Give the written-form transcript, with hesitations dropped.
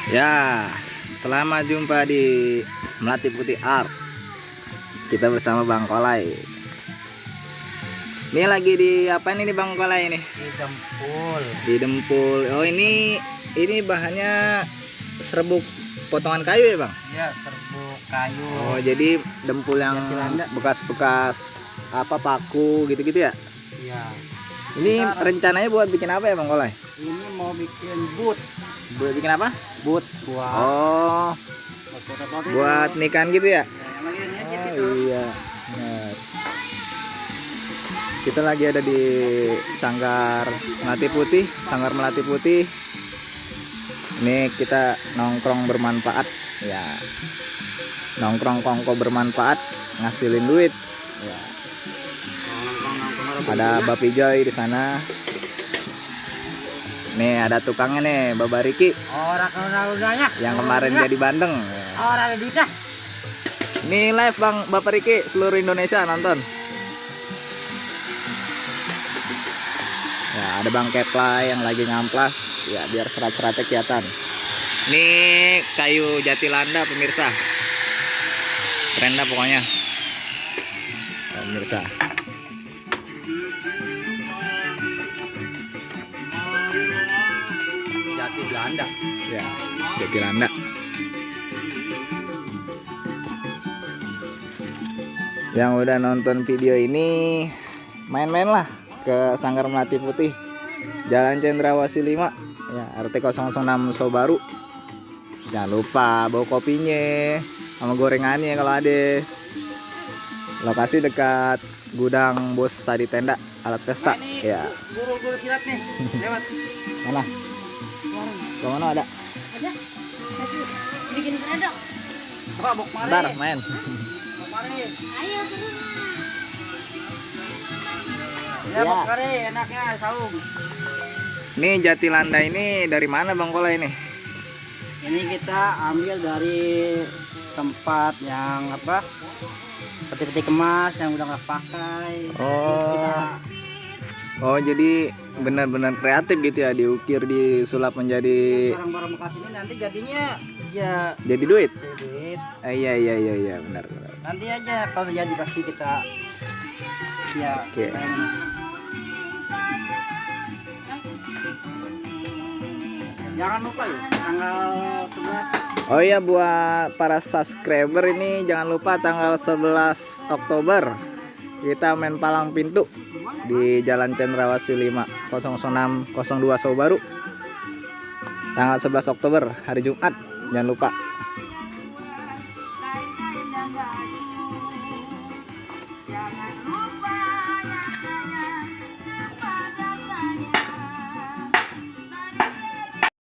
Ya, selamat jumpa di Melati Putih Art. Kita bersama Bang Kolai. Ini lagi di apa ini Bang Kolai ini? Di dempul. Di dempul. Oh ini bahannya serbuk potongan kayu ya Bang? Iya, serbuk kayu. Oh jadi dempul yang bekas-bekas apa paku gitu-gitu ya? Iya. Ini rencananya buat bikin apa ya Bang Kolai? Ini mau bikin boot. Buat bikin apa? Boot buat. Oh, buat nikahan gitu ya? Oh iya. Nah, kita lagi ada di Sanggar Melati Putih, Sanggar Melati Putih. Ini kita nongkrong bermanfaat, ya. Nongkrong kongko bermanfaat, ngasilin duit. Ya. Ada Bapi Joy di sana. Nih ada tukangnya nih, Baba Riki. Orang udahnya. Yang kemarin dia di Bandeng. Orang ada duitnya. Ini live Bang Bapak Riki, seluruh Indonesia nonton. Ya, ada Bang Kepla yang lagi ngamplas, ya biar serat-seratnya kelihatan. Ini kayu jati landa pemirsa. Keren dah pokoknya. Ya, pemirsa. Jati Belanda. Ya, jati landa. Yang udah nonton video ini main-main lah ke Sanggar Melati Putih, Jalan Cendrawasih 5 ya, RT 006 Sobaru. Jangan lupa bawa kopinya sama gorengannya kalau ada. Lokasi dekat gudang Bos Sadi Tenda alat pesta ya. Guru silat nih. Lewat. Mana? Ke mana ada? Ada. Bikin kedok. Coba bok mari. Bentar main. Bok mari. Ayo terus. Ya, bok mari enaknya saung. Ini jati landa ini dari mana Bang Kola ini? Ini kita ambil dari tempat yang apa? Peti-peti kemas yang udah nggak pakai. Oh, jadi benar-benar kreatif gitu ya, diukir, disulap menjadi Barang-barang bekas ini nanti jadinya ya jadi duit. duit. Iya benar. Nanti aja kalau jadi pasti kita ya. Oke. Jangan lupa ya tanggal 11. Oh iya, buat para subscriber ini jangan lupa tanggal 11 Oktober kita main palang pintu di Jalan Cendrawasih 5 006 02 Sobaru. Tanggal 11 Oktober hari Jumat. Jangan lupa. Jangan lupa